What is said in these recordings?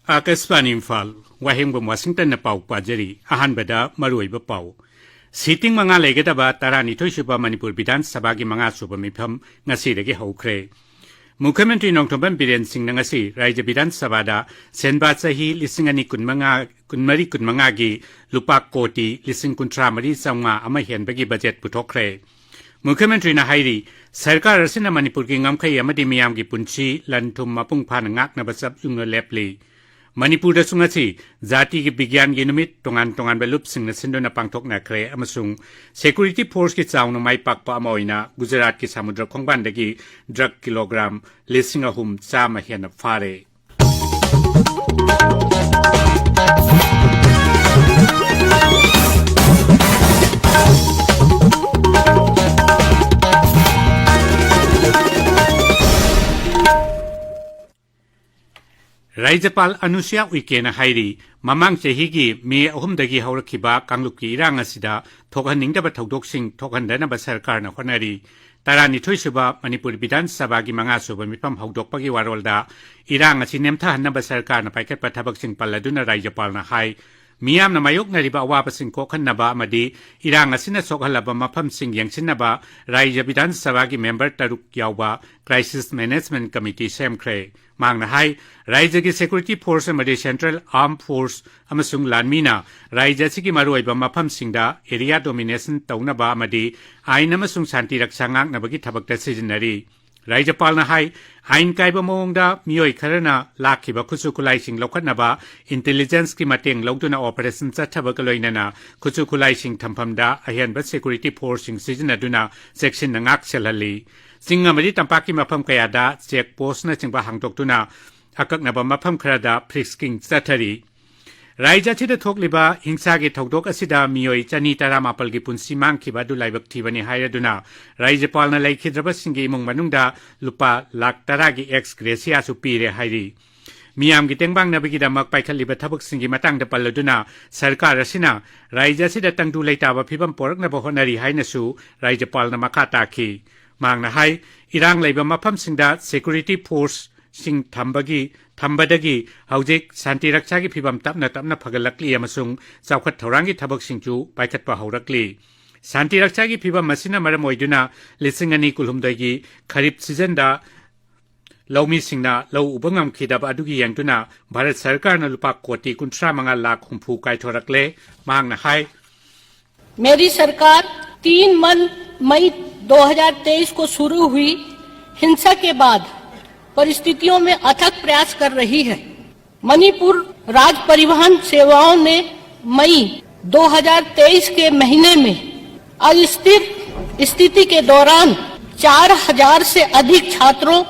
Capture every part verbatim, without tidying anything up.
ꯑꯥꯀꯥꯁꯕꯥꯅꯤ ꯏꯝꯐꯥꯜ, ꯋꯥꯍꯦꯡꯕꯝ ꯋꯥꯁꯤꯡꯇꯟꯅ ꯄꯥꯎ ꯄꯥꯖꯔꯤ꯫ ꯑꯍꯥꯟꯕꯗ ꯃꯔꯨꯑꯣꯏꯕ ꯄꯥꯎ꯫ ꯁꯤꯇꯤꯡ ꯃꯉꯥ ꯂꯩꯒꯗꯕ ꯇꯔꯥꯅꯤꯊꯣꯏ ꯁꯨꯕ ꯃꯅꯤꯄꯨꯔ ꯕꯤꯙꯥꯟ ꯁꯚꯥꯒꯤ ꯃꯉꯥ ꯁꯨꯕ ꯃꯤꯐꯝ ꯉꯁꯤꯗꯒꯤ ꯍꯧꯈ꯭ꯔꯦ꯫ ꯃꯨꯈ꯭ꯌ ꯃꯟꯇ꯭ꯔꯤ ꯅꯣꯡꯊꯣꯝꯕꯝ ꯕꯤꯔꯦꯟ ꯁꯤꯡꯅ ꯉꯁꯤ ꯔꯥꯖ꯭ꯌ ꯕꯤꯙꯥꯟ ꯁꯚꯥꯗ ꯁꯦꯟꯕꯥ ꯆꯍꯤ ꯂꯤꯁꯤꯡ ꯑꯅꯤ ꯀꯨꯟꯃꯉꯥ, ꯀꯨꯟꯃꯔꯤ ꯀꯨꯟꯃꯉꯥꯒꯤ ꯂꯨꯄꯥ ꯀꯣꯇꯤ ꯂꯤꯁꯤꯡ ꯀꯨꯟꯊ꯭ꯔꯥ ꯃꯔꯤ ꯆꯥꯝꯃꯉꯥ ꯑꯃ ꯍꯦꯟꯕꯒꯤ ꯕꯖꯦꯠ ꯄꯨꯊꯣꯛꯈ꯭ꯔꯦ꯫ ꯃꯨꯈ꯭ꯌ ꯃꯟꯇ꯭ꯔꯤꯅ ꯍꯥꯏꯔꯤ, ꯁꯔꯀꯥꯔ ꯑꯁꯤꯅ ꯃꯅꯤꯄꯨꯔꯒꯤ ꯉꯝꯈꯩ ꯑꯃꯗꯤ ꯃꯤꯌꯥꯝꯒꯤ ꯄꯨꯟꯁꯤ ꯂꯟ ꯊꯨꯝ ꯃꯄꯨꯡ ꯐꯥꯅ ꯉꯥꯛꯅꯕ ꯆꯞ ꯌꯨꯡꯅ ꯂꯦꯞꯂꯤ꯫ ꯃꯅꯤꯄꯨꯔꯗꯁꯨ ꯉꯁꯤ ꯖꯥꯇꯤꯒꯤ ꯕꯤꯒ꯭ꯌꯥꯟꯒꯤ ꯅꯨꯃꯤꯠ ꯇꯣꯉꯥꯟ ꯇꯣꯉꯥꯟꯕ ꯂꯨꯞꯁꯤꯡꯅ ꯁꯤꯟꯗꯨꯅ ꯄꯥꯡꯊꯣꯛꯅꯈ꯭ꯔꯦ ꯑꯃꯁꯨꯡ ꯁꯦꯀ꯭ꯌꯨꯔꯤꯇꯤ ꯐꯣꯔꯁꯀꯤ ꯆꯥꯎꯅ ꯃꯥꯏ ꯄꯥꯛꯄ ꯑꯃ ꯑꯣꯏꯅ ꯒꯨꯖꯔꯥꯠꯀꯤ ꯁꯃꯨꯗ꯭ꯔ ꯈꯣꯡꯕꯥꯟꯗꯒꯤ ꯗ꯭ꯔꯒ ꯀꯤꯂꯣꯒ꯭ꯔꯥꯝ ꯂꯤꯁꯤꯡ ꯑꯍꯨꯝ ꯆꯥꯝꯃ ꯍꯦꯟꯅ ꯐꯥꯔꯦ꯫ ꯔꯥꯖ꯭ꯌꯄꯥꯜ ꯑꯅꯨꯁꯨꯌꯥ ꯎꯏꯀꯦꯅ ꯍꯥꯏꯔꯤ, ꯃꯃꯥꯡ ꯆꯍꯤꯒꯤ ꯃꯦ ꯑꯍꯨꯝꯗꯒꯤ ꯍꯧꯔꯛꯈꯤꯕ ꯀꯥꯡꯂꯨꯞꯀꯤ ꯏꯔꯥꯡ ꯑꯁꯤꯗ ꯊꯣꯛꯍꯟꯅꯤꯡꯗꯕ ꯊꯧꯗꯣꯛꯁꯤꯡ ꯊꯣꯛꯍꯟꯗꯅꯕ ꯁꯔꯀꯥꯔꯅ ꯍꯣꯠꯅꯔꯤ꯫ ꯇꯔꯥꯅꯤꯊꯣꯏ ꯁꯨꯕ ꯃꯅꯤꯄꯨꯔ ꯕꯤꯙꯥꯟ ꯁꯚꯥꯒꯤ ꯃꯉꯥ ꯁꯨꯕ ꯃꯤꯐꯝ ꯍꯧꯗꯣꯛꯄꯒꯤ ꯋꯥꯔꯣꯜꯗ ꯏꯔꯥꯡ ꯑꯁꯤ ꯅꯦꯝꯊꯍꯟꯅꯕ ꯁꯔꯀꯥꯔꯅ ꯄꯥꯏꯈꯠꯄ ꯊꯕꯛꯁꯤꯡ ꯄꯜꯂꯗꯨꯅ ꯔꯥꯖ꯭ꯌꯄꯥꯜꯅ ꯍꯥꯏ, ꯃꯤꯌꯥꯝꯅ ꯃꯥꯌꯣꯛꯅꯔꯤꯕ ꯑꯋꯥꯕꯁꯤꯡ ꯀꯣꯛꯍꯟꯅꯕ ꯑꯃꯗꯤ ꯏꯔꯥꯡ ꯑꯁꯤꯅ ꯁꯣꯛꯍꯜꯂꯕ ꯃꯐꯝꯁꯤꯡ ꯌꯦꯡꯁꯤꯟꯅꯕ ꯔꯥꯖ꯭ꯌ ꯕꯤꯙꯥꯟ ꯁꯚꯥꯒꯤ ꯃꯦꯝꯕꯔ ꯇꯔꯨꯛ ꯌꯥꯎꯕ Crisis Management Committee ꯁꯦꯝꯈ꯭ꯔꯦ꯫ ꯃꯍꯥꯛꯅ ꯍꯥꯏ, ꯔꯥꯖ꯭ꯌꯒꯤ ꯁꯦꯀ꯭ꯌꯨꯔꯤꯇꯤ ꯐꯣꯔꯁ ꯑꯃꯗꯤ ꯁꯦꯟꯇ꯭ꯔꯦꯜ ꯑꯥꯔꯝ ꯐꯣꯔꯁ ꯑꯃꯁꯨꯡ ꯂꯥꯟꯃꯤꯅ ꯔꯥꯖ꯭ꯌ ꯑꯁꯤꯒꯤ ꯃꯔꯨꯑꯣꯏꯕ ꯃꯐꯝꯁꯤꯡꯗ ꯑꯦꯔꯤꯌꯥ ꯗꯣꯃꯤꯅꯦꯁꯟ ꯇꯧꯅꯕ ꯑꯃꯗꯤ ꯑꯥꯏꯟ ꯑꯃꯁꯨꯡ ꯁꯥꯟꯇꯤ ꯔꯛꯁꯥ ꯉꯥꯛꯅꯕꯒꯤ ꯊꯕꯛꯇ ꯁꯤꯖꯤꯟꯅꯔꯤ꯫ ꯔꯥꯖ꯭ꯌꯄꯥꯜꯅ ꯍꯥꯏ, ꯑꯥꯏꯟ ꯀꯥꯏꯕ ꯃꯑꯣꯡꯗ ꯃꯤꯑꯣꯏ ꯈꯔꯅ ꯂꯥꯛꯈꯤꯕ ꯈꯨꯠꯁꯨ ꯈꯨꯠꯂꯥꯏꯁꯤꯡ ꯂꯧꯈꯠꯅꯕ ꯏꯟꯇꯦꯂꯤꯖꯦꯟꯁꯀꯤ ꯃꯇꯦꯡ ꯂꯧꯗꯨꯅ ꯑꯣꯄꯔꯦꯁꯟ ꯆꯠꯊꯕꯒ ꯂꯣꯏꯅꯅ ꯈꯨꯠꯁꯨ ꯈꯨꯠꯂꯥꯏꯁꯤꯡ ꯊꯝꯐꯝꯗ ꯑꯍꯦꯟꯕ ꯁꯦꯀ꯭ꯌꯨꯔꯤꯇꯤ ꯐꯣꯔꯁꯁꯤꯡ ꯁꯤꯖꯤꯟꯅꯗꯨꯅ ꯆꯦꯛꯁꯤꯟꯅ ꯉꯥꯛ ꯁꯦꯜꯍꯜꯂꯤ꯫ ꯆꯤꯡ ꯑꯃꯗꯤ ꯇꯝꯄꯥꯛꯀꯤ ꯃꯐꯝ ꯀꯌꯥꯗ ꯆꯦꯛ ꯄꯣꯁꯅꯆꯤꯡꯕ ꯍꯥꯡꯗꯣꯛꯇꯨꯅ ꯑꯀꯛꯅꯕ ꯃꯐꯝ ꯈꯔꯗ ꯐ꯭ꯔꯤꯁꯀꯤꯡ ꯆꯠꯊꯔꯤ꯫ ꯔꯥꯖ꯭ꯌ ꯑꯁꯤꯗ ꯊꯣꯛꯂꯤꯕ ꯍꯤꯡꯁꯥꯒꯤ ꯊꯧꯗꯣꯛ ꯑꯁꯤꯗ ꯃꯤꯑꯣꯏ ꯆꯅꯤ ꯇꯔꯥꯃꯥꯄꯜꯒꯤ ꯄꯨꯟꯁꯤ ꯃꯥꯡꯈꯤꯕ ꯑꯗꯨ ꯂꯥꯏꯕꯛ ꯊꯤꯕꯅꯤ ꯍꯥꯏꯔꯗꯨꯅ ꯔꯥꯖ꯭ꯌꯄꯥꯜꯅ ꯂꯩꯈꯤꯗ꯭ꯔꯕꯁꯤꯡꯒꯤ ꯏꯃꯨꯡ ꯃꯅꯨꯡꯗ ꯂꯨꯄꯥ ꯂꯥꯈ ꯇꯔꯥꯒꯤ ꯑꯦꯛꯁ ꯒ꯭ꯔꯦꯁꯤꯌꯥꯁꯨ ꯄꯤꯔꯦ ꯍꯥꯏꯔꯤ꯫ ꯃꯤꯌꯥꯝꯒꯤ ꯇꯦꯡꯕꯥꯡꯅꯕꯒꯤꯗꯃꯛ ꯄꯥꯏꯈꯠꯂꯤꯕ ꯊꯕꯛꯁꯤꯡꯒꯤ ꯃꯇꯥꯡꯗ ꯄꯜꯂꯗꯨꯅ ꯁꯔꯀꯥꯔ ꯑꯁꯤꯅ ꯔꯥꯖ꯭ꯌ ꯑꯁꯤꯗ ꯇꯪꯗꯨ ꯂꯩꯇꯥꯕ ꯐꯤꯕꯝ ꯄꯣꯔꯛꯅꯕ ꯍꯣꯠꯅꯔꯤ ꯍꯥꯏꯅꯁꯨ ꯔꯥꯖ꯭ꯌꯄꯥꯜꯅ ꯃꯈꯥ ꯇꯥꯈꯤ꯫ ꯃꯍꯥꯛꯅ ꯍꯥꯏ, ꯏꯔꯥꯡ ꯂꯩꯕ ꯃꯐꯝꯁꯤꯡꯗ ꯁꯦꯀ꯭ꯌꯨꯔꯤꯇꯤ ꯐꯣꯔꯁ ꯁꯤꯡ ꯊꯝꯕꯒꯤ, ꯊꯝꯕꯗꯒꯤ ꯍꯧꯖꯤꯛ ꯁꯥꯟꯇꯤ ꯔꯛꯁꯥꯒꯤ ꯐꯤꯕꯝ ꯇꯞꯅ ꯇꯞꯅ ꯐꯒꯠꯂꯛꯂꯤ ꯑꯃꯁꯨꯡ ꯆꯥꯎꯈꯠ ꯊꯧꯔꯥꯡꯒꯤ ꯊꯕꯛꯁꯤꯡꯁꯨ ꯄꯥꯏꯈꯠꯄ ꯍꯧꯔꯛꯂꯤ꯫ ꯁꯥꯟꯇꯤ ꯔꯛꯁꯥꯒꯤ ꯐꯤꯕꯝ ꯑꯁꯤꯅ ꯃꯔꯝ ꯑꯣꯏꯗꯨꯅ ꯂꯤꯁꯤꯡ ꯑꯅꯤ ꯀꯨꯟꯍꯨꯝꯗꯣꯏꯒꯤ ꯈꯔꯤꯞ ꯁꯤꯖꯟꯗ ꯂꯧꯃꯤꯁꯤꯡꯅ ꯂꯧ ꯎꯕ ꯉꯝꯈꯤꯗꯕ ꯑꯗꯨꯒꯤ ꯌꯦꯡꯗꯨꯅ ꯚꯥꯔꯠ ꯁꯔꯀꯥꯔꯅ ꯂꯨꯄꯥ ꯀꯣꯇꯤ ꯀꯨꯟꯊ꯭ꯔꯥ ꯃꯉꯥ ꯂꯥꯈ ꯍꯨꯝꯐꯨ ꯀꯥꯏꯊꯣꯔꯛꯂꯦ꯫ ꯃꯍꯥꯛꯅ ꯍꯥꯏ, मेरी सरकार तीन मन-, मई दो हज़ार तेईस को शुरू हुई हिंसा के बाद परिस्थितियों में अथक प्रयास कर रही है। मणिपुर राज्य परिवहन सेवाओं ने मई दो हज़ार तेईस के महीने में अस्थिर स्थिति के दौरान चार हज़ार से अधिक छात्रों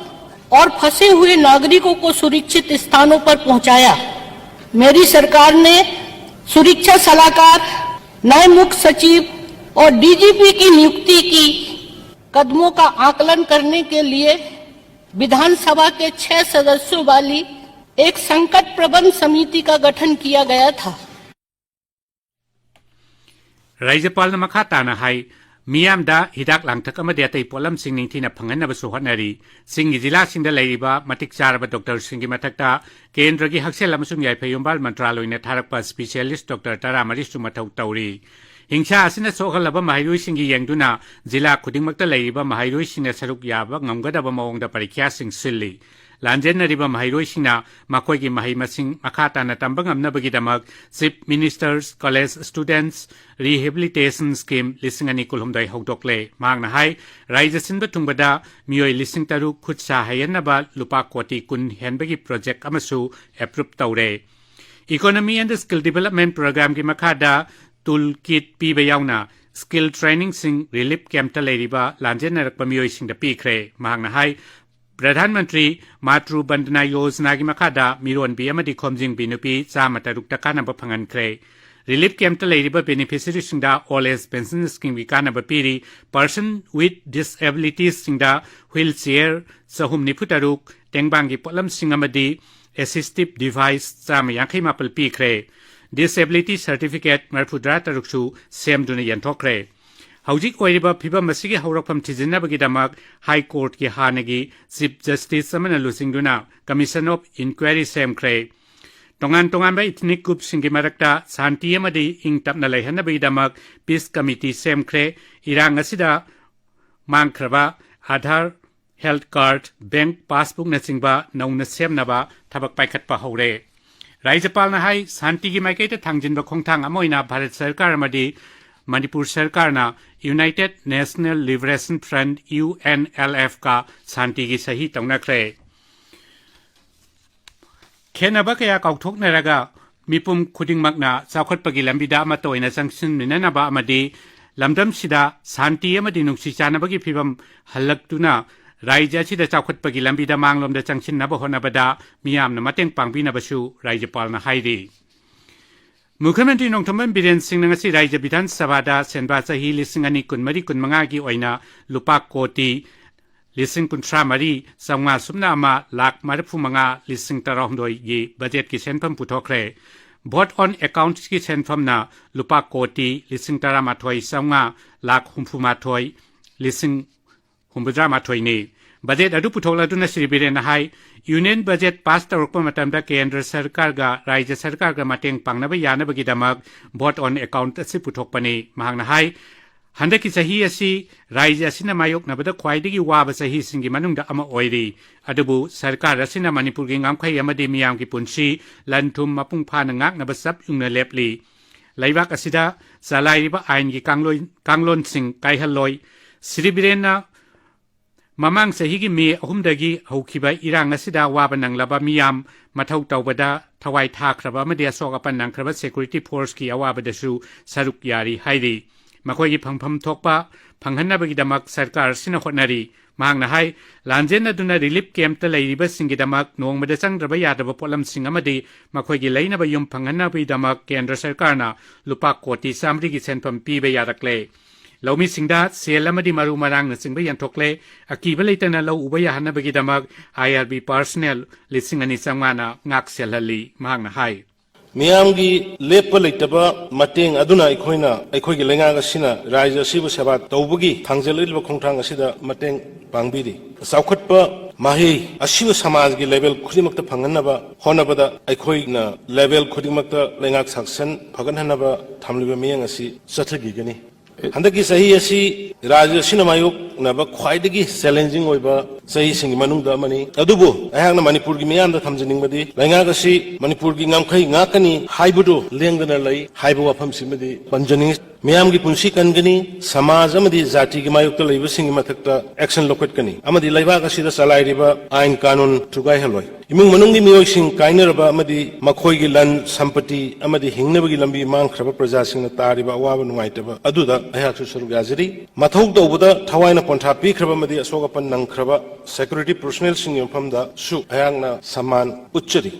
और फंसे हुए नागरिकों को सुरक्षित स्थानों पर पहुंचाया। मेरी सरकार ने सुरक्षा सलाहकार, नए मुख्य सचिव और डीजीपी की नियुक्ति की। कदमों का आकलन करने के लिए विधानसभा के छह सदस्यों वाली एक संकट प्रबंध समिति का गठन किया गया था। राज्यपाल ने ꯃꯈꯥ ꯇꯥꯅ ꯍꯥꯏ, ꯃꯤꯌꯥꯝꯗ ꯍꯤꯗꯥꯛ ꯂꯥꯡꯊꯛ ꯑꯃꯗꯤ ꯑꯇꯩ ꯄꯣꯠꯂꯝꯁꯤꯡ ꯅꯤꯡꯊꯤꯅ ꯐꯪꯍꯟꯅꯕꯁꯨ ꯍꯣꯠꯅꯔꯤ꯫ ꯆꯤꯡꯒꯤ ꯖꯤꯂꯥꯁꯤꯡꯗ ꯂꯩꯔꯤꯕ ꯃꯇꯤꯛ ꯆꯥꯔꯕ ꯗꯣꯛꯇꯔꯁꯤꯡꯒꯤ ꯃꯊꯛꯇ ꯀꯦꯟꯗ꯭ꯔꯒꯤ ꯍꯛꯁꯦꯜ ꯑꯃꯁꯨꯡ ꯌꯥꯏꯐ ꯌꯨꯝꯕꯥꯜ ꯃꯟꯇ꯭ꯔꯥꯂꯣꯏꯅ ꯊꯥꯔꯛꯄ ꯁ꯭ꯄꯤꯁꯤꯌꯦꯂꯤꯁ ꯗꯣꯛꯇꯔ ꯇꯔꯥꯃꯔꯤꯁꯨ ꯃꯊꯧ ꯇꯧꯔꯤ꯫ ꯍꯤꯡꯁꯥ ꯑꯁꯤꯅ ꯁꯣꯛꯍꯜꯂꯕ ꯃꯍꯩꯔꯣꯏꯁꯤꯡꯒꯤ ꯌꯦꯡꯗꯨꯅ ꯖꯤꯂꯥ ꯈꯨꯗꯤꯡꯃꯛꯇ ꯂꯩꯔꯤꯕ ꯃꯍꯩꯔꯣꯏꯁꯤꯡꯅ ꯁꯔꯨꯛ ꯌꯥꯕ ꯉꯝꯒꯗꯕ ꯃꯑꯣꯡꯗ ꯄꯔꯤꯈ꯭ꯌꯥꯁꯤꯡ ꯁꯤꯜꯂꯤ꯫ ꯂꯥꯟꯖꯦꯟꯅꯔꯤꯕ ꯃꯍꯩꯔꯣꯏꯁꯤꯡꯅ ꯃꯈꯣꯏꯒꯤ ꯃꯍꯩ ꯃꯁꯤꯡ ꯃꯈꯥ ꯇꯥꯅ ꯇꯝꯕ ꯉꯝꯅꯕꯒꯤꯗꯃꯛ Chief Minister's College Students Rehabilitation Scheme ꯂꯤꯁꯤꯡ ꯑꯅꯤ ꯀꯨꯟꯍꯨꯝꯗꯣꯏ ꯍꯧꯗꯣꯛꯂꯦ꯫ ꯃꯍꯥꯛꯅ ꯍꯥꯏ, ꯔꯥꯏꯖ꯭ꯌ ꯁꯤꯟꯕ ꯊꯨꯡꯕꯗ ꯃꯤꯑꯣꯏ ꯂꯤꯁꯤꯡ ꯇꯔꯨꯛ ꯈꯨꯠ ꯁꯥ ꯍꯩꯍꯟꯅꯕ ꯂꯨꯄꯥ ꯀꯣꯇꯤ ꯀꯨꯟ ꯍꯦꯟꯕꯒꯤ ꯄ꯭ꯔꯣꯖꯦꯛ ꯑꯃꯁꯨ ꯑꯦꯄ꯭ꯔꯨꯞ ꯇꯧꯔꯦ꯫ Economy and Skill Development Programmeꯒꯤ ꯃꯈꯥꯗ ꯇꯨꯜ ꯀꯤꯠ ꯄꯤꯕ ꯌꯥꯎꯅ ꯁ꯭ꯀꯤꯜ ꯇ꯭ꯔꯦꯅꯤꯡꯁꯤꯡ ꯔꯤꯂꯤꯐ ꯀꯦꯝꯞꯇ ꯂꯩꯔꯤꯕ ꯂꯥꯟꯖꯦꯟꯅꯔꯛꯄ ꯃꯤꯑꯣꯏꯁꯤꯡꯗ ꯄꯤꯈ꯭ꯔꯦ꯫ ꯃꯍꯥꯛꯅ ꯍꯥꯏ, ꯄ꯭ꯔꯙꯥꯟ ꯃꯟꯇ꯭ꯔꯤ ꯃꯥꯇ꯭ꯔꯨ ꯕꯟꯗꯅꯥ ꯌꯣꯖꯅꯥꯒꯤ ꯃꯈꯥꯗ ꯃꯤꯔꯣꯟꯕꯤ ꯑꯃꯗꯤ ꯈꯣꯝꯖꯤꯟꯕꯤ ꯅꯨꯄꯤ ꯆꯥꯝꯃ ꯇꯔꯨꯛꯇ ꯀꯥꯟꯅꯕ ꯐꯪꯍꯟꯈ꯭ꯔꯦ꯫ ꯔꯤꯂꯤꯐ ꯀꯦꯝꯞꯇ ꯂꯩꯔꯤꯕ ꯕꯦꯅꯤꯐꯤꯁꯔꯤꯁꯤꯡꯗ ꯑꯣꯜ ꯑꯦꯖ ꯄꯦꯟꯁꯟ ꯁ꯭ꯀꯤꯝꯒꯤ ꯀꯥꯟꯅꯕ ꯄꯤꯔꯤ꯫ Person with Disabilitiesꯁꯤꯡꯗ ꯋꯤꯜ ꯆꯤꯌꯔ ꯆꯍꯨꯝ ꯅꯤꯐꯨ ꯇꯔꯨꯛ, ꯇꯦꯡꯕꯥꯡꯒꯤ ꯄꯣꯠꯂꯝꯁꯤꯡ ꯑꯃꯗꯤ ꯑꯦꯁꯤꯁꯇꯤꯚ ꯗꯤꯚꯥꯏꯁ ꯆꯥꯝꯃ ꯌꯥꯡꯈꯩ ꯃꯥꯄꯜ ꯄꯤꯈ꯭ꯔꯦ꯫ ꯗꯤꯁꯑꯦꯕꯤꯂꯤꯇꯤ ꯁꯔꯇꯤꯐꯤꯀꯦꯠ ꯃꯔꯤꯐꯨꯇꯔꯥ ꯇꯔꯨꯛꯁꯨ ꯁꯦꯝꯗꯨꯅ ꯌꯦꯟꯊꯣꯛꯈ꯭ꯔꯦ꯫ ꯍꯧꯖꯤꯛ ꯑꯣꯏꯔꯤꯕ ꯐꯤꯕꯝ ꯑꯁꯤꯒꯤ ꯍꯧꯔꯛꯐꯝ ꯊꯤꯖꯤꯟꯅꯕꯒꯤꯗꯃꯛ High Courtꯀꯤ ꯍꯥꯟꯅꯒꯤ Chief Justice ꯑꯃꯅ ꯂꯨꯆꯤꯡꯗꯨꯅ Commission of Inquiry ꯁꯦꯝꯈ꯭ꯔꯦ꯫ ꯇꯣꯉꯥꯟ ꯇꯣꯉꯥꯟꯕ ethnic groupꯁꯤꯡꯒꯤ ꯃꯔꯛꯇ ꯁꯥꯟꯇꯤ ꯑꯃꯗꯤ ꯏꯪ ꯇꯞꯅ ꯂꯩꯍꯟꯅꯕꯒꯤꯗꯃꯛ Peace Committee ꯁꯦꯝꯈ꯭ꯔꯦ꯫ ꯏꯔꯥꯡ ꯑꯁꯤꯗ ꯃꯥꯡꯈ꯭ꯔꯕ Aadhaar, health card, bank passbookꯅꯆꯤꯡꯕ ꯅꯧꯅ ꯁꯦꯝꯅꯕ ꯊꯕꯛ ꯄꯥꯏꯈꯠꯄ ꯍꯧꯔꯦ꯫ ꯔꯥꯖ꯭ꯌꯄꯥꯜꯅ ꯍꯥꯏ, ꯁꯥꯟꯇꯤꯒꯤ ꯃꯥꯏꯀꯩꯗ ꯊꯥꯡꯖꯤꯟꯕ ꯈꯣꯡꯊꯥꯡ ꯑꯃ ꯑꯣꯏꯅ ꯚꯥꯔꯠ ꯁꯔꯀꯥꯔ ꯑꯃꯗꯤ ꯃꯅꯤꯄꯨꯔ ꯁꯔꯀꯥꯔꯅ United National Liberation Front, UNLFꯀ ꯁꯥꯟꯇꯤꯒꯤ ꯁꯍꯤ ꯇꯧꯅꯈ꯭ꯔꯦ꯫ ꯈꯦꯟꯅꯕ ꯀꯌꯥ ꯀꯥꯎꯊꯣꯛꯅꯔꯒ ꯃꯤꯄꯨꯝ ꯈꯨꯗꯤꯡꯃꯛꯅ ꯆꯥꯎꯈꯠꯄꯒꯤ ꯂꯝꯕꯤꯗ ꯑꯃꯠꯇ ꯑꯣꯏꯅ ꯆꯪꯁꯤꯟꯃꯤꯟꯅꯅꯕ ꯑꯃꯗꯤ ꯂꯝꯗꯝꯁꯤꯗ ꯁꯥꯟꯇꯤ ꯑꯃꯗꯤ ꯅꯨꯡꯁꯤ ꯆꯥꯟꯅꯕꯒꯤ ꯐꯤꯕꯝ ꯍꯜꯂꯛꯇꯨꯅ ꯔꯥꯖ꯭ꯌ ꯑꯁꯤꯗ ꯆꯥꯎꯈꯠꯄꯒꯤ ꯂꯝꯕꯤꯗ ꯃꯥꯡꯂꯣꯝꯗ ꯆꯪꯁꯤꯟꯅꯕ ꯍꯣꯠꯅꯕꯗ ꯃꯤꯌꯥꯝꯅ ꯃꯇꯦꯡ ꯄꯥꯡꯕꯤꯅꯕꯁꯨ ꯔꯥꯖ꯭ꯌꯄꯥꯜꯅ ꯍꯥꯏꯔꯤ꯫ ꯃꯨꯈ꯭ꯌ ꯃꯟꯇ꯭ꯔꯤ ꯅꯣꯡꯊꯣꯝꯕꯝ ꯕꯤꯔꯦꯟ ꯁꯤꯡꯅ ꯉꯁꯤ ꯔꯥꯖ꯭ꯌ ꯕꯤꯙꯥꯟ ꯁꯚꯥꯗ ꯁꯦꯟꯕꯥ ꯆꯍꯤ ꯂꯤꯁꯤꯡ ꯑꯅꯤ ꯀꯨꯟꯃꯔꯤ ꯀꯨꯟꯃꯉꯥꯒꯤ ꯑꯣꯏꯅ ꯂꯨꯄꯥ ꯀꯣꯇꯤ ꯂꯤꯁꯤꯡ ꯀꯨꯟꯊ꯭ꯔꯥ ꯃꯔꯤ ꯆꯥꯝꯃꯉꯥ ꯁꯨꯞꯅ ꯑꯃ ꯂꯥꯈ ꯃꯔꯤꯐꯨ ꯃꯉꯥ ꯂꯤꯁꯤꯡ ꯇꯔꯥꯍꯨꯝꯗꯣꯏꯒꯤ ꯕꯖꯦꯠꯀꯤ ꯁꯦꯟꯐꯝ ꯄꯨꯊꯣꯛꯈ꯭ꯔꯦ꯫ Vote on Accountsꯀꯤ ꯁꯦꯟꯐꯝꯅ ꯂꯨꯄꯥ ꯀꯣꯇꯤ ꯂꯤꯁꯤꯡ ꯇꯔꯥꯃꯥꯊꯣꯏ ꯆꯥꯝꯃꯉꯥ ꯂꯥꯈ ꯍꯨꯝꯐꯨꯃꯥꯊꯣꯏ ꯂꯤꯁꯤꯡ ꯍꯨꯝꯐꯨꯇꯔꯥꯃꯥꯊꯣꯏꯅꯤ꯫ ꯕꯖꯦꯠ ꯑꯗꯨ ꯄꯨꯊꯣꯛꯂꯗꯨꯅ ꯁ꯭ꯔꯤ ꯕꯤꯔꯦꯟꯅ ꯍꯥꯏ, Union Budget pass ꯇꯧꯔꯛꯄ ꯃꯇꯝꯗ ꯀꯦꯟꯗ꯭ꯔ ꯁꯔꯀꯥꯔꯒ ꯔꯥꯖ꯭ꯌ ꯁꯔꯀꯥꯔꯒ ꯃꯇꯦꯡ ꯄꯥꯡꯅꯕ ꯌꯥꯅꯕꯒꯤꯗꯃꯛ Vote on Account ꯑꯁꯤ ꯄꯨꯊꯣꯛꯄꯅꯤ꯫ ꯃꯍꯥꯛꯅ ꯍꯥꯏ, ꯍꯟꯗꯛꯀꯤ ꯆꯍꯤ ꯑꯁꯤ ꯔꯥꯖ꯭ꯌ ꯑꯁꯤꯅ ꯃꯥꯌꯣꯛꯅꯕꯗ ꯈ꯭ꯋꯥꯏꯗꯒꯤ ꯋꯥꯕ ꯆꯍꯤꯁꯤꯡꯒꯤ ꯃꯅꯨꯡꯗ ꯑꯃ ꯑꯣꯏꯔꯤ꯫ ꯑꯗꯨꯕꯨ ꯁꯔꯀꯥꯔ ꯑꯁꯤꯅ ꯃꯅꯤꯄꯨꯔꯒꯤ ꯉꯝꯈꯩ ꯑꯃꯗꯤ ꯃꯤꯌꯥꯝꯒꯤ ꯄꯨꯟꯁꯤ, ꯂꯟ ꯊꯨꯝ ꯃꯄꯨꯡ ꯐꯥꯅ ꯉꯥꯛꯅꯕ ꯆꯞ ꯌꯨꯡꯅ ꯂꯦꯞꯂꯤ꯫ ꯂꯩꯕꯥꯛ ꯑꯁꯤꯗ ꯆꯂꯥꯏꯔꯤꯕ ꯑꯥꯏꯟꯒꯤ ꯀꯥꯡꯂꯣꯏ-, ꯀꯥꯡꯂꯣꯟꯁꯤꯡ ꯀꯥꯏꯍꯜꯂꯣꯏ꯫ ꯁ꯭ꯔꯤ ꯕꯤꯔꯦꯟꯅ ꯃꯃꯥꯡ ꯆꯍꯤꯒꯤ ꯃꯦ ꯑꯍꯨꯝꯗꯒꯤ ꯍꯧꯈꯤꯕ ꯏꯔꯥꯡ ꯑꯁꯤꯗ ꯑꯋꯥꯕ ꯅꯪꯂꯕ ꯃꯤꯌꯥꯝ, ꯃꯊꯧ ꯇꯧꯕꯗ ꯊꯋꯥꯏ ꯊꯥꯈ꯭ꯔꯕ ꯑꯃꯗꯤ ꯑꯁꯣꯛ ꯑꯄꯟ ꯅꯪꯈ꯭ꯔꯕ security forceꯀꯤ ꯑꯋꯥꯕꯗꯁꯨ ꯁꯔꯨꯛ ꯌꯥꯔꯤ ꯍꯥꯏꯔꯤ꯫ ꯃꯈꯣꯏꯒꯤ ꯐꯪꯐꯝ ꯊꯣꯛꯄ ꯐꯪꯍꯟꯅꯕꯒꯤꯗꯃꯛ ꯁꯔꯀꯥꯔ ꯑꯁꯤꯅ ꯍꯣꯠꯅꯔꯤ꯫ ꯃꯍꯥꯛꯅ ꯍꯥꯏ, ꯂꯥꯟꯖꯦꯟꯅꯗꯨꯅ relief campꯇ ꯂꯩꯔꯤꯕꯁꯤꯡꯒꯤꯗꯃꯛ ꯅꯣꯡꯃꯗ ꯆꯪꯗ꯭ꯔꯕ ꯌꯥꯗ꯭ꯔꯕ ꯄꯣꯠꯂꯝꯁꯤꯡ ꯑꯃꯗꯤ ꯃꯈꯣꯏꯒꯤ ꯂꯩꯅꯕ ꯌꯨꯝ ꯐꯪꯍꯟꯅꯕꯒꯤꯗꯃꯛ ꯀꯦꯟꯗ꯭ꯔ ꯁꯔꯀꯥꯔꯅ ꯂꯨꯄꯥ ꯀꯣꯇꯤ ꯆꯥꯃꯔꯤꯒꯤ ꯁꯦꯟꯐꯝ ꯄꯤꯕ ꯌꯥꯔꯛꯂꯦ꯫ ꯂꯧꯃꯤꯁꯤꯡꯗ ꯁꯦꯜ ꯑꯃꯗꯤ ꯃꯔꯨ ꯃꯔꯥꯡꯅꯆꯤꯡꯕ ꯌꯦꯟꯊꯣꯛꯂꯦ꯫ ꯑꯀꯤꯕ ꯂꯩꯇꯅ ꯂꯧ ꯎꯕ ꯌꯥꯍꯟꯅꯕꯒꯤꯗꯃꯛ IRB personnel ꯂꯤꯁꯤꯡ ꯑꯅꯤ ꯆꯥꯝꯃꯉꯥꯅ ꯉꯥꯛ ꯁꯦꯜꯍꯜꯂꯤ, ꯃꯍꯥꯛꯅ ꯍꯥꯏ꯫ ꯃꯤꯌꯥꯝꯒꯤ ꯂꯦꯞꯄ ꯂꯩꯇꯕ ꯃꯇꯦꯡ ꯑꯗꯨꯅ ꯑꯩꯈꯣꯏꯅ, ꯑꯩꯈꯣꯏꯒꯤ ꯂꯩꯉꯥꯛ ꯑꯁꯤꯅ ꯔꯥꯖ꯭ꯌ ꯑꯁꯤꯕꯨ ꯁꯦꯕꯥ ꯇꯧꯕꯒꯤ ꯊꯥꯡꯖꯜꯂꯛꯂꯤꯕ ꯈꯣꯡꯊꯥꯡ ꯑꯁꯤꯗ ꯃꯇꯦꯡ ꯄꯥꯡꯕꯤꯔꯤ꯫ ꯆꯥꯎꯈꯠꯄ, ꯃꯍꯩ ꯑꯁꯤꯕꯨ ꯁꯃꯥꯖꯒꯤ level ꯈꯨꯗꯤꯡꯃꯛꯇ ꯐꯪꯍꯟꯅꯕ ꯍꯣꯠꯅꯕꯗ ꯑꯩꯈꯣꯏꯅ level ꯈꯨꯗꯤꯡꯃꯛꯇ ꯂꯩꯉꯥꯛ ꯁꯥꯁꯟ ꯐꯒꯠꯍꯟꯅꯕ ꯊꯝꯂꯤꯕ ꯃꯤꯠꯌꯦꯡ ꯑꯁꯤ ꯆꯠꯊꯈꯤꯒꯅꯤ꯫ ꯍꯟꯗꯛꯀꯤ ꯆꯍꯤ ꯑꯁꯤ ꯔꯥꯖ꯭ꯌ ꯑꯁꯤꯅ ꯃꯥꯌꯣꯛꯅꯕ ꯈ꯭ꯋꯥꯏꯗꯒꯤ challenging ꯑꯣꯏꯕ ꯆꯍꯤꯁꯤꯡꯒꯤ ꯃꯅꯨꯡꯗ ꯑꯃꯅꯤ꯫ ꯑꯗꯨꯕꯨ ꯑꯩꯍꯥꯛꯅ ꯃꯅꯤꯄꯨꯔꯒꯤ ꯃꯤꯌꯥꯝꯗ ꯊꯝꯖꯅꯤꯡꯕꯗꯤ, ꯂꯩꯉꯥꯛ ꯑꯁꯤ ꯃꯅꯤꯄꯨꯔꯒꯤ ꯉꯝꯈꯩ ꯉꯥꯛꯀꯅꯤ ꯍꯥꯏꯕꯗꯨ ꯂꯦꯡꯗꯅ ꯂꯩ ꯍꯥꯏꯕ ꯋꯥꯐꯝꯁꯤꯃꯗꯤ ꯄꯟꯖꯅꯤꯡꯏ꯫ ꯃꯤꯌꯥꯝꯒꯤ ꯄꯨꯟꯁꯤ ꯀꯟꯒꯅꯤ, ꯁꯃꯥꯖ ꯑꯃꯗꯤ ꯖꯥꯇꯤꯒꯤ ꯃꯥꯌꯣꯛꯇ ꯂꯩꯕꯁꯤꯡꯒꯤ ꯃꯊꯛꯇ action ꯂꯧꯈꯠꯀꯅꯤ ꯑꯃꯗꯤ ꯂꯩꯕꯥꯛ ꯑꯁꯤꯗ ꯆꯂꯥꯏꯔꯤꯕ ꯑꯥꯏꯟ ꯀꯥꯅꯨꯟ ꯊꯨꯒꯥꯏꯍꯜꯂꯣꯏ꯫ ꯏꯃꯨꯡ ꯃꯅꯨꯡꯒꯤ ꯃꯤꯑꯣꯏꯁꯤꯡ ꯀꯥꯏꯅꯔꯕ ꯑꯃꯗꯤ ꯃꯈꯣꯏꯒꯤ ꯂꯟ ꯁꯝꯄꯇꯤ ꯑꯃꯗꯤ ꯍꯤꯡꯅꯕꯒꯤ ꯂꯝꯕꯤ ꯃꯥꯡꯈ꯭ꯔꯕ ꯄ꯭ꯔꯖꯥꯁꯤꯡꯅ ꯇꯥꯔꯤꯕ ꯑꯋꯥꯕ ꯅꯨꯡꯉꯥꯏꯇꯕ ꯑꯗꯨꯗ ꯑꯩꯍꯥꯛꯁꯨ ꯁꯔꯨꯛ ꯌꯥꯖꯔꯤ꯫ ꯃꯊꯧ ꯇꯧꯕꯗ ꯊꯋꯥꯏꯅ ꯄꯣꯟꯊꯥ ꯄꯤꯈ꯭ꯔꯕ ꯑꯃꯗꯤ ꯑꯁꯣꯛ ꯑꯄꯟ ꯅꯪꯈ꯭ꯔꯕ security personnelꯁꯤꯡꯒꯤ ꯃꯐꯝꯗꯁꯨ ꯑꯩꯍꯥꯛꯅ ꯁꯃꯥꯟ ꯎꯠꯆꯔꯤ꯫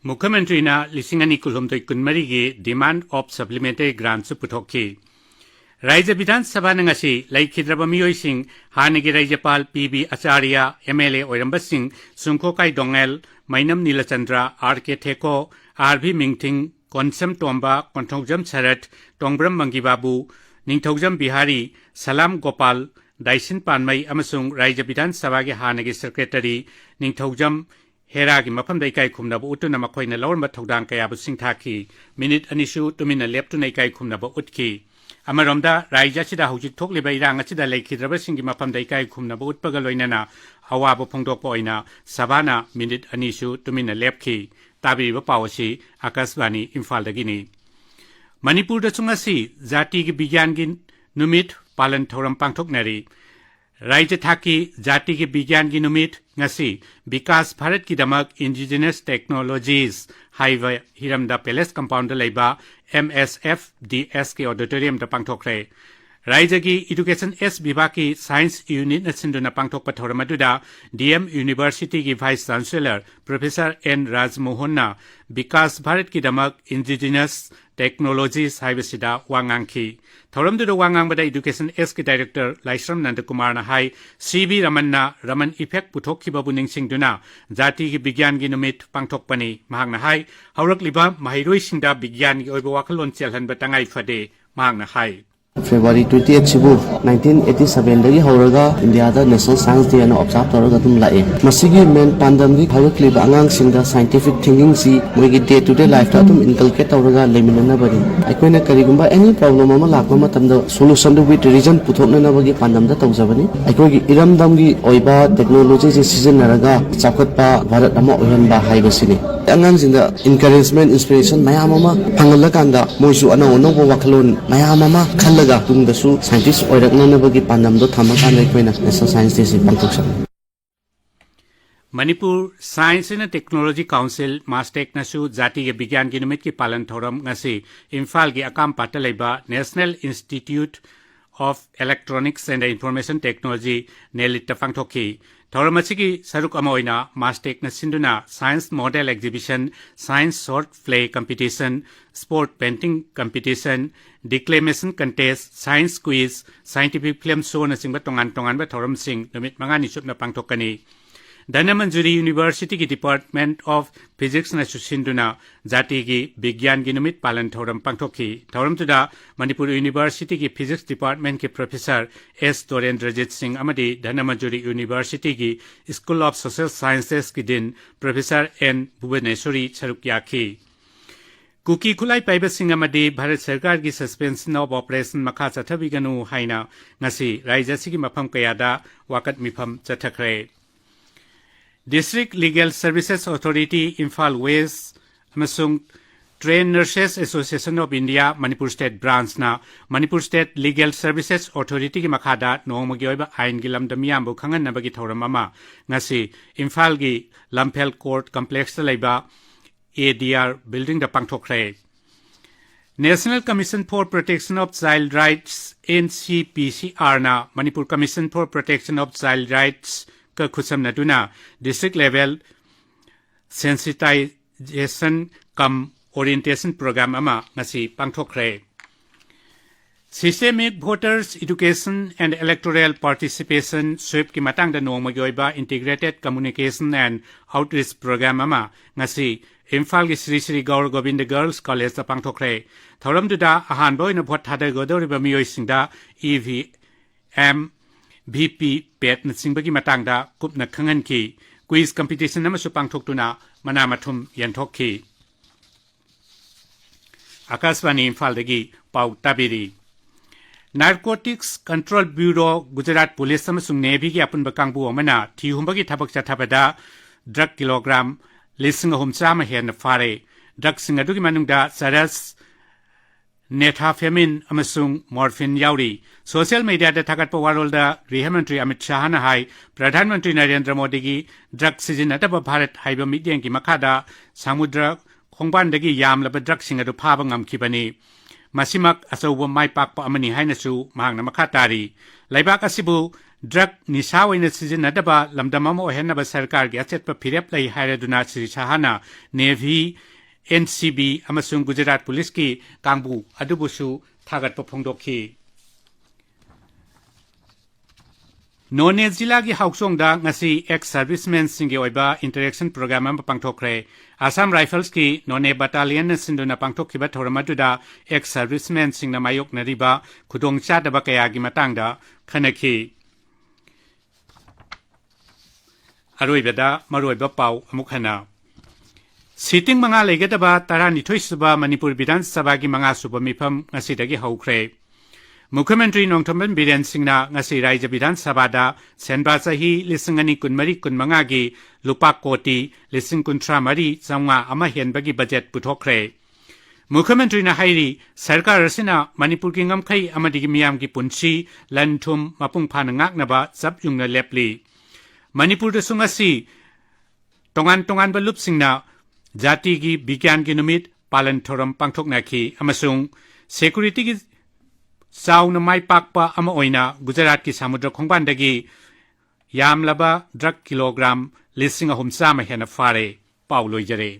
ꯃꯨꯈ꯭ꯌ ꯃꯟꯇ꯭ꯔꯤꯅ ꯂꯤꯁꯤꯡ ꯑꯅꯤ ꯀꯨꯟꯍꯨꯝꯗꯣꯏ ꯀꯨꯟꯃꯔꯤꯒꯤ demand of supplementary grantꯁꯨ ꯄꯨꯊꯣꯛꯈꯤ꯫ ꯔꯥꯖ꯭ꯌ ꯕꯤꯙꯥꯟ ꯁꯚꯥꯅ ꯉꯁꯤ ꯂꯩꯈꯤꯗ꯭ꯔꯕ ꯃꯤꯑꯣꯏꯁꯤꯡ ꯍꯥꯟꯅꯒꯤ ꯔꯥꯖ꯭ꯌꯄꯥꯜ P B Acharya, M L A ꯑꯣꯏꯔꯝꯕꯁꯤꯡ Sungkhokai Dongel, Meinam Nilachandra, R K Theko, R V Mingthing, Konsam Tomba, Konthoujam Sarat, Tongbram Mangibabu, Ningthoujam Bihari, Salam Gopal, Daishin Pamei ꯑꯃꯁꯨꯡ ꯔꯥꯖ꯭ꯌ ꯕꯤꯙꯥꯟ ꯁꯚꯥꯒꯤ ꯍꯥꯟꯅꯒꯤ ꯁꯦꯀ꯭ꯔꯦꯇꯔꯤ ꯅꯤꯡꯊꯧꯖꯝ ꯍꯦꯔꯥꯒꯤ ꯃꯐꯝꯗ ꯏꯀꯥꯏ ꯈꯨꯝꯅꯕ ꯎꯠꯇꯨꯅ ꯃꯈꯣꯏꯅ ꯂꯧꯔꯝꯕ ꯊꯧꯗꯥꯡ ꯀꯌꯥꯕꯨ ꯁꯤꯡꯊꯥꯈꯤ꯫ ꯃꯤꯅꯤꯠ ꯑꯅꯤꯁꯨ ꯇꯨꯃꯤꯟꯅ ꯂꯦꯞꯇꯨꯅ ꯏꯀꯥꯏ ꯈꯨꯝꯅꯕ ꯎꯠꯈꯤ꯫ ꯑꯃꯔꯣꯝꯗ, ꯔꯥꯖ꯭ꯌ ꯑꯁꯤꯗ ꯍꯧꯖꯤꯛ ꯊꯣꯛꯂꯤꯕ ꯏꯔꯥꯡ ꯑꯁꯤꯗ ꯂꯩꯈꯤꯗ꯭ꯔꯕꯁꯤꯡꯒꯤ ꯃꯐꯝꯗ ꯏꯀꯥꯏ ꯈꯨꯝꯅꯕ ꯎꯠꯄꯒ ꯂꯣꯏꯅꯅ ꯑꯋꯥꯕ ꯐꯣꯡꯗꯣꯛꯄ ꯑꯣꯏꯅ ꯁꯚꯥꯅ ꯃꯤꯅꯤꯠ ꯑꯅꯤꯁꯨ ꯇꯨꯃꯤꯟꯅ ꯂꯦꯞꯈꯤ꯫ ꯇꯥꯕꯤꯔꯤꯕ ꯄꯥꯎ ꯑꯁꯤ ꯑꯀꯥꯁꯕꯥꯅꯤ ꯏꯝꯐꯥꯜꯗꯒꯤꯅꯤ꯫ ꯃꯅꯤꯄꯨꯔꯗꯁꯨ ꯉꯁꯤ ꯖꯥꯇꯤꯒꯤ ꯕꯤꯒ꯭ꯌꯥꯟꯒꯤ ꯅꯨꯃꯤꯠ ꯄꯥꯂꯟ ꯊꯧꯔꯝ ꯄꯥꯡꯊꯣꯛꯅꯔꯤ꯫ ꯔꯥꯖ꯭ꯌ ꯊꯥꯛꯀꯤ ꯖꯥꯇꯤꯒꯤ ꯕꯤꯒ꯭ꯌꯥꯟꯒꯤ ꯅꯨꯃꯤꯠ ꯉꯁꯤ ꯕꯤꯀꯥꯁ ꯚꯥꯔꯠꯀꯤꯗꯃꯛ Indigenous Technologies ꯍꯥꯏꯕ ꯍꯤꯔꯝꯗ ꯄꯦꯂꯦꯁ ꯀꯝꯄꯥꯎꯟꯗ ꯂꯩꯕ ꯑꯦꯝ ꯑꯦꯁ ꯑꯦꯐ ꯗꯤ ꯑꯦꯁꯀꯤ ꯑꯣꯗꯤꯇꯣꯔꯤꯌꯝꯗ ꯄꯥꯡꯊꯣꯛꯈ꯭ꯔꯦ꯫ ꯔꯥꯏꯖ꯭ꯌꯒꯤ Education S ꯕꯤꯚꯥꯒꯀꯤ Science Unitꯅ ꯁꯤꯟꯗꯨꯅ ꯄꯥꯡꯊꯣꯛꯄ ꯊꯧꯔꯝ ꯑꯗꯨꯗ D M Universityꯒꯤ Vice Chancellor Professor N ꯔꯥꯖꯃꯣꯍꯟꯅ Vikas ꯚꯥꯔꯠꯀꯤꯗꯃꯛ Indigenous Technologies ꯍꯥꯏꯕꯁꯤꯗ ꯋꯥ ꯉꯥꯡꯈꯤ꯫ ꯊꯧꯔꯝꯗꯨꯗ ꯋꯥ ꯉꯥꯡꯕꯗ Education Sꯀꯤ Director ꯂꯥꯏꯁ꯭ꯔꯝ ꯅꯟꯗꯀꯨꯃꯥꯔꯅ ꯍꯥꯏ, C V ꯔꯃꯟꯅ Raman Effect ꯄꯨꯊꯣꯛꯈꯤꯕꯕꯨ ꯅꯤꯡꯁꯤꯡꯗꯨꯅ ꯖꯥꯇꯤꯒꯤ ꯕꯤꯒ꯭ꯌꯥꯟꯒꯤ ꯅꯨꯃꯤꯠ ꯄꯥꯡꯊꯣꯛꯄꯅꯤ꯫ ꯃꯍꯥꯛꯅ ꯍꯥꯏ, ꯍꯧꯔꯛꯂꯤꯕ ꯃꯍꯩꯔꯣꯏꯁꯤꯡꯗ ꯕꯤꯒ꯭ꯌꯥꯟꯒꯤ ꯑꯣꯏꯕ ꯋꯥꯈꯜꯂꯣꯟ ꯆꯦꯜꯍꯟꯕ ꯇꯉꯥꯏ ꯐꯗꯦ꯫ ꯃꯍꯥꯛꯅ ꯍꯥꯏ, February twenty eight ꯁꯤꯕꯨ nineteen eighty seven ꯗꯒꯤ ꯍꯧꯔꯒ ꯏꯟꯗꯤꯌꯥꯗ National Science Day ꯑꯅ observe ꯇꯧꯔꯒ ꯑꯗꯨꯝ ꯂꯥꯛꯑꯦ꯫ ꯃꯁꯤꯒꯤ main ꯄꯥꯟꯗꯝꯗꯤ ꯍꯧꯔꯛꯂꯤꯕ ꯑꯉꯥꯡꯁꯤꯡꯗ scientific thinkingꯁꯤ ꯃꯣꯏꯒꯤ day to day lifeꯇ ꯑꯗꯨꯝ inculcate ꯇꯧꯔꯒ ꯂꯩꯃꯤꯟꯅꯅꯕꯅꯤ꯫ ꯑꯩꯈꯣꯏꯅ ꯀꯔꯤꯒꯨꯝꯕ any problem ꯑꯃ ꯂꯥꯛꯄ ꯃꯇꯝꯗ solutionꯗꯨ with reason ꯄꯨꯊꯣꯛꯅꯅꯕꯒꯤ ꯄꯥꯟꯗꯝꯗ ꯇꯧꯖꯕꯅꯤ꯫ ꯑꯩꯈꯣꯏꯒꯤ ꯏꯔꯝꯗꯝꯒꯤ ꯑꯣꯏꯕ technologyꯁꯦ ꯁꯤꯖꯤꯟꯅꯔꯒ ꯆꯥꯎꯈꯠꯄ ꯚꯥꯔꯠ ꯑꯃ ꯑꯣꯏꯍꯟꯕ ꯍꯥꯏꯕꯁꯤꯅꯤ꯫ ꯑꯉꯥꯡꯁꯤꯡꯗ encouragement, inspiration ꯃꯌꯥꯝ ꯑꯃ ꯐꯪꯍꯜꯂꯀꯥꯟꯗ ꯃꯣꯏꯁꯨ ꯑꯅꯧ ꯑꯅꯧꯕ ꯋꯥꯈꯜꯂꯣꯟ ꯃꯌꯥꯝ ꯑꯃ ꯈꯜꯂꯒ ꯇꯨꯡꯗꯁꯨ scientist ꯑꯣꯏꯔꯛꯅꯅꯕꯒꯤ ꯄꯥꯟꯗꯝꯗꯣ ꯊꯝꯃꯀꯥꯟꯗ ꯑꯩꯈꯣꯏꯅ National Science Dayꯁꯤ ꯄꯥꯡꯊꯣꯛꯆꯕꯅꯤ꯫ Manipur Science and Technology Council, MASTECꯅꯁꯨ ꯖꯥꯇꯤꯒꯤ ꯕꯤꯒ꯭ꯌꯥꯟꯒꯤ ꯅꯨꯃꯤꯠꯀꯤ ꯄꯥꯂꯟ ꯊꯧꯔꯝ ꯉꯁꯤ ꯏꯝꯐꯥꯜꯒꯤ ꯑꯀꯥꯝꯄꯥꯠꯇ ꯂꯩꯕ National Institute of Electronics and Information Technology, NELITꯇ ꯄꯥꯡꯊꯣꯛꯈꯤ꯫ ꯊꯧꯔꯝ ꯑꯁꯤꯒꯤ ꯁꯔꯨꯛ ꯑꯃ ꯑꯣꯏꯅ MASTECꯅ ꯁꯤꯟꯗꯨꯅ Science Model Exhibition, Science Short Play Competition, Sport Painting Competition, Declamation Contest, Science Quiz, Scientific Film Showꯅꯆꯤꯡꯕ ꯇꯣꯉꯥꯟ ꯇꯣꯉꯥꯟꯕ ꯊꯧꯔꯝꯁꯤꯡ ꯅꯨꯃꯤꯠ ꯃꯉꯥꯅꯤ ꯆꯨꯞꯅ ꯄꯥꯡꯊꯣꯛꯀꯅꯤ꯫ ꯙꯅꯃꯟꯖꯨꯔꯤ Universityꯒꯤ Department of Physicsꯅꯁꯨ ꯁꯤꯟꯗꯨꯅ ꯖꯥꯇꯤꯒꯤ ꯕꯤꯒ꯭ꯌꯥꯟꯒꯤ ꯅꯨꯃꯤꯠ ꯄꯥꯂꯟ ꯊꯧꯔꯝ ꯄꯥꯡꯊꯣꯛꯈꯤ꯫ ꯊꯧꯔꯝꯗꯨꯗ ꯃꯅꯤꯄꯨꯔ Universityꯒꯤ Physics Departmentꯀꯤ Professor S ꯗꯣꯔꯦꯟꯗ꯭ꯔꯖꯤꯠ ꯁꯤꯡ ꯑꯃꯗꯤ Dhanamanjuri Universityꯒꯤ School of Social Sciencesꯀꯤ Dean Professor N ꯚꯨꯕꯅꯦꯁꯣꯔꯤ ꯁꯔꯨꯛ ꯌꯥꯈꯤ꯫ ꯀꯨꯀꯤ ꯈꯨꯠꯂꯥꯏ ꯄꯥꯏꯕꯁꯤꯡ ꯑꯃꯗꯤ ꯚꯥꯔꯠ ꯁꯔꯀꯥꯔꯒꯤ Suspension of Operation ꯃꯈꯥ ꯆꯠꯊꯕꯤꯒꯅꯨ ꯍꯥꯏꯅ ꯉꯁꯤ ꯔꯥꯖ꯭ꯌ ꯑꯁꯤꯒꯤ ꯃꯐꯝ ꯀꯌꯥꯗ ꯋꯥꯀꯠ ꯃꯤꯐꯝ ꯆꯠꯊꯈ꯭ꯔꯦ꯫ District Legal Services Authority, Imphal West ꯑꯃꯁꯨꯡ Trained Nurses Association of India, Manipur State Branchꯅ Manipur State Legal Services Authorityꯒꯤ ꯃꯈꯥꯗ ꯅꯣꯡꯃꯒꯤ ꯑꯣꯏꯕ ꯑꯥꯏꯟꯒꯤ ꯂꯝꯗ ꯃꯤꯌꯥꯝꯕꯨ ꯈꯪꯍꯟꯅꯕꯒꯤ ꯊꯧꯔꯝ ꯑꯃ ꯉꯁꯤ ꯏꯝꯐꯥꯜꯒꯤ ꯂꯝꯐꯦꯜ Court Complexꯇ ꯂꯩꯕ A D R buildingꯗ ꯄꯥꯡꯊꯣꯛꯈ꯭ꯔꯦ꯫ National Commission for Protection of Child Rights, N C P C R ꯅ Manipur Commission for Protection of Child Rights ꯀ ꯈꯨꯠꯁꯝꯅꯗꯨꯅ district level sensitization cum orientation program ꯑꯃ ꯉꯁꯤ ꯄꯥꯡꯊꯣꯛꯈ꯭ꯔꯦ꯫ Systemic Voters Education and Electoral Participation, sweep ꯀꯤ ꯃꯇꯥꯡꯗ ꯅꯣꯡꯃꯒꯤ ꯑꯣꯏꯕ Integrated Communication and Outreach Program ꯑꯃ ꯉꯁꯤ ꯏꯝꯐꯥꯜꯒꯤ ꯁ꯭ꯔꯤ ꯁ꯭ꯔꯤ ꯒꯧꯔ ꯒꯣꯕꯤꯟꯗ Girls College ꯇ ꯄꯥꯡꯊꯣꯛꯈ꯭ꯔꯦ꯫ ꯊꯧꯔꯝꯗꯨꯗ ꯑꯍꯥꯟꯕ ꯑꯣꯏꯅ ꯚꯣꯠ ꯊꯥꯗꯒꯗꯧꯔꯤꯕ ꯃꯤꯑꯣꯏꯁꯤꯡꯗ E V M, V P P A T ꯅꯆꯤꯡꯕꯒꯤ ꯃꯇꯥꯡꯗ ꯀꯨꯞꯅ ꯈꯪꯍꯟꯈꯤ꯫ Quiz competition ꯑꯃꯁꯨ ꯄꯥꯡꯊꯣꯛꯇꯨꯅ ꯃꯅꯥ ꯃꯊꯨꯝ ꯌꯦꯟꯊꯣꯛꯈꯤ꯫ ꯑꯥꯀꯥꯁꯕꯥꯅꯤ ꯏꯝꯐꯥꯜꯗꯒꯤ ꯄꯥꯎ ꯇꯥꯕꯤꯔꯤ꯫ Narcotics Control Bureau, Gujarat police ꯑꯃꯁꯨꯡ ꯅꯦꯚꯤꯒꯤ ꯑꯄꯨꯟꯕ ꯀꯥꯡꯕꯨ ꯑꯃꯅ ꯊꯤ ꯍꯨꯝꯕꯒꯤ ꯊꯕꯛ ꯆꯠꯊꯕꯗ drug kilogram ꯂꯤꯁꯤꯡ ꯑꯍꯨꯝ ꯆꯥꯝꯃ ꯍꯦꯟꯅ ꯐꯥꯔꯦ꯫ Drugꯁꯤꯡ ꯑꯗꯨꯒꯤ ꯃꯅꯨꯡꯗ ꯆꯔꯁ, methamphetamine ꯑꯃꯁꯨꯡ morphine ꯌꯥꯎꯔꯤ꯫ Social mediaꯗ ꯊꯥꯒꯠꯄ ꯋꯥꯔꯣꯜꯗ ꯒ꯭ꯔꯤꯍ ꯃꯟꯇ꯭ꯔꯤ ꯑꯃꯤꯠ ꯁꯥꯍꯅ ꯍꯥꯏ, ꯄ꯭ꯔꯙꯥꯟ ꯃꯟꯇ꯭ꯔꯤ ꯅꯔꯦꯟꯗ꯭ꯔ ꯃꯣꯗꯤꯒꯤ drug ꯁꯤꯖꯤꯟꯅꯗꯕ ꯚꯥꯔꯠ ꯍꯥꯏꯕ ꯃꯤꯠꯌꯦꯡꯒꯤ ꯃꯈꯥꯗ ꯁꯃꯨꯗ꯭ꯔ ꯈꯣꯡꯕꯥꯟꯗꯒꯤ ꯌꯥꯝꯂꯕ drugꯁꯤꯡ ꯑꯗꯨ ꯐꯥꯕ ꯉꯝꯈꯤꯕꯅꯤ꯫ ꯃꯁꯤꯃꯛ ꯑꯆꯧꯕ ꯃꯥꯏ ꯄꯥꯛꯄ ꯑꯃꯅꯤ ꯍꯥꯏꯅꯁꯨ ꯃꯍꯥꯛꯅ ꯃꯈꯥ ꯇꯥꯔꯤ꯫ ꯂꯩꯕꯥꯛ ꯑꯁꯤꯕꯨ drug ꯅꯤꯁꯥ ꯑꯣꯏꯅ ꯁꯤꯖꯤꯟꯅꯗꯕ ꯂꯝꯗꯝ ꯑꯃ ꯑꯣꯏꯍꯟꯅꯕ ꯁꯔꯀꯥꯔꯒꯤ ꯑꯆꯦꯠꯄ ꯐꯤꯔꯦꯞ ꯂꯩ ꯍꯥꯏꯔꯗꯨꯅ ꯁ꯭ꯔꯤ ꯁꯥꯍꯅ ꯅꯦꯚꯤ, N C B ꯑꯃꯁꯨꯡ ꯒꯨꯖꯔꯥꯠ ꯄꯨꯂꯤꯁꯀꯤ ꯀꯥꯡꯕꯨ ꯑꯗꯨꯕꯨꯁꯨ ꯊꯥꯒꯠꯄ ꯐꯣꯡꯗꯣꯛꯈꯤ꯫ ꯅꯣꯅꯦ ꯖꯤꯂꯥꯒꯤ ꯍꯥꯎꯆꯣꯡꯗ ꯉꯁꯤ ex servicemenꯁꯤꯡꯒꯤ ꯑꯣꯏꯕ interaction program ꯑꯃ ꯄꯥꯡꯊꯣꯛꯈ꯭ꯔꯦ꯫ Assam Riflesꯀꯤ ꯅꯣꯅꯦ battalionꯅ ꯁꯤꯟꯗꯨꯅ ꯄꯥꯡꯊꯣꯛꯈꯤꯕ ꯊꯧꯔꯝ ꯑꯗꯨꯗ ex servicemenꯁꯤꯡꯅ ꯃꯥꯌꯣꯛꯅꯔꯤꯕ ꯈꯨꯗꯣꯡꯆꯥꯗꯕ ꯀꯌꯥꯒꯤ ꯃꯇꯥꯡꯗ ꯈꯟꯅꯈꯤ꯫ ꯑꯔꯣꯏꯕꯗ ꯃꯔꯨꯑꯣꯏꯕ ꯄꯥꯎ ꯑꯃꯨꯛ ꯍꯟꯅ꯫ Sitting ꯃꯉꯥ ꯂꯩꯒꯗꯕ ꯇꯔꯥꯅꯤꯊꯣꯏ ꯁꯨꯕ ꯃꯅꯤꯄꯨꯔ ꯕꯤꯙꯥꯟ ꯁꯚꯥꯒꯤ ꯃꯉꯥ ꯁꯨꯕ ꯃꯤꯐꯝ ꯉꯁꯤꯗꯒꯤ ꯍꯧꯈ꯭ꯔꯦ꯫ ꯃꯨꯈ꯭ꯌ ꯃꯟꯇ꯭ꯔꯤ ꯅꯣꯡꯊꯣꯝꯕꯝ ꯕꯤꯔꯦꯟ ꯁꯤꯡꯅ ꯉꯁꯤ ꯔꯥꯏꯖ꯭ꯌ ꯕꯤꯙꯥꯟ ꯁꯚꯥꯗ ꯁꯦꯟꯕꯥ ꯆꯍꯤ ꯂꯤꯁꯤꯡ ꯑꯅꯤ ꯀꯨꯟꯃꯔꯤ ꯀꯨꯟꯃꯉꯥꯒꯤ ꯂꯨꯄꯥ ꯀꯣꯇꯤ ꯂꯤꯁꯤꯡ ꯀꯨꯟꯊ꯭ꯔꯥ ꯃꯔꯤ ꯆꯥꯝꯃꯉꯥ ꯑꯃ ꯍꯦꯟꯕꯒꯤ ꯕꯖꯦꯠ ꯄꯨꯊꯣꯛꯈ꯭ꯔꯦ꯫ ꯃꯨꯈ꯭ꯌ ꯃꯟꯇ꯭ꯔꯤꯅ ꯍꯥꯏꯔꯤ, ꯁꯔꯀꯥꯔ ꯑꯁꯤꯅ ꯃꯅꯤꯄꯨꯔꯒꯤ ꯉꯝꯈꯩ ꯑꯃꯗꯤ ꯃꯤꯌꯥꯝꯒꯤ ꯄꯨꯟꯁꯤ, ꯂꯟ ꯊꯨꯝ ꯃꯄꯨꯡ ꯐꯥꯅ ꯉꯥꯛꯅꯕ ꯆꯞ ꯌꯨꯡꯅ ꯂꯦꯞꯂꯤ꯫ ꯃꯅꯤꯄꯨꯔꯗꯁꯨ ꯉꯁꯤ ꯇꯣꯉꯥꯟ ꯇꯣꯉꯥꯟꯕ ꯂꯨꯞꯁꯤꯡꯅ ꯖꯥꯇꯤꯒꯤ ꯕꯤꯒ꯭ꯌꯥꯟꯒꯤ ꯅꯨꯃꯤꯠ, ꯄꯥꯂꯟ ꯊꯧꯔꯝ ꯄꯥꯡꯊꯣꯛꯅꯈꯤ ꯑꯃꯁꯨꯡ ꯁꯦꯀ꯭ꯌꯨꯔꯤꯇꯤꯒꯤ ꯆꯥꯎꯅ ꯃꯥꯏ ꯄꯥꯛꯄ ꯑꯃ ꯑꯣꯏꯅ ꯒꯨꯖꯔꯥꯠꯀꯤ ꯁꯃꯨꯗ꯭ꯔ ꯈꯣꯡꯕꯥꯟꯗꯒꯤ ꯌꯥꯝꯂꯕ ꯗ꯭ꯔꯛ ꯀꯤꯂꯣꯒ꯭ꯔꯥꯝ ꯂꯤꯁꯤꯡ ꯑꯍꯨꯝ ꯆꯥꯝꯃ ꯍꯦꯟꯅ ꯐꯥꯔꯦ꯫ ꯄꯥꯎ ꯂꯣꯏꯖꯔꯦ꯫